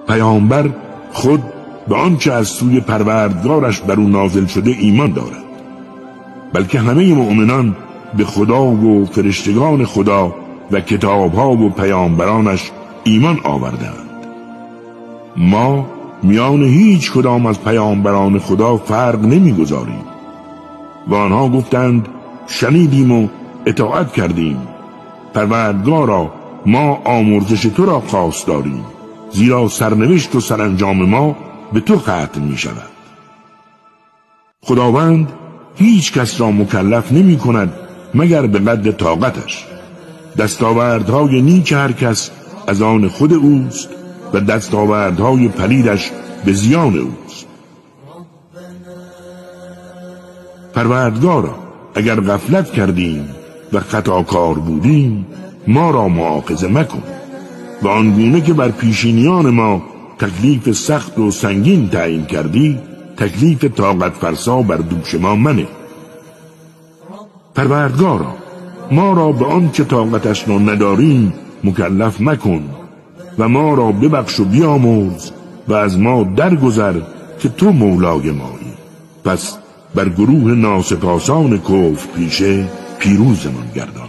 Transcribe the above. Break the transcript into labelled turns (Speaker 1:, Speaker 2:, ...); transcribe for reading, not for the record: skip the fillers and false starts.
Speaker 1: پیامبر خود به آنچه از سوی پروردگارش بر او نازل شده ایمان دارد، بلکه همه مؤمنان به خدا و فرشتگان خدا و کتابها و پیامبرانش ایمان آوردند. ما میان هیچ کدام از پیامبران خدا فرق نمیگذاریم. و آنها گفتند شنیدیم و اطاعت کردیم. پروردگارا، ما آمرزش تو را خواست داریم، زیرا سرنوشت و سرانجام ما به تو ختم می شود. خداوند هیچ کس را مکلف نمی کند مگر به قدر طاقتش. دستاوردهای نیک هر کس از آن خود اوست و دستاوردهای پلیدش به زیان اوست. پروردگارا، اگر غفلت کردیم و خطاکار بودیم ما را مؤاخذه مکن و آنگونه که بر پیشینیان ما تکلیف سخت و سنگین تعیین کردی، تکلیف طاقت فرسا بر دوش ما منه. پروردگارا، ما را به آنچه طاقتش را نداریم مکلف مکن و ما را ببخش و بیامرز و از ما درگذر که تو مولای مایی. پس بر گروه ناسپاسان کفر پیشه پیروزمان گردان.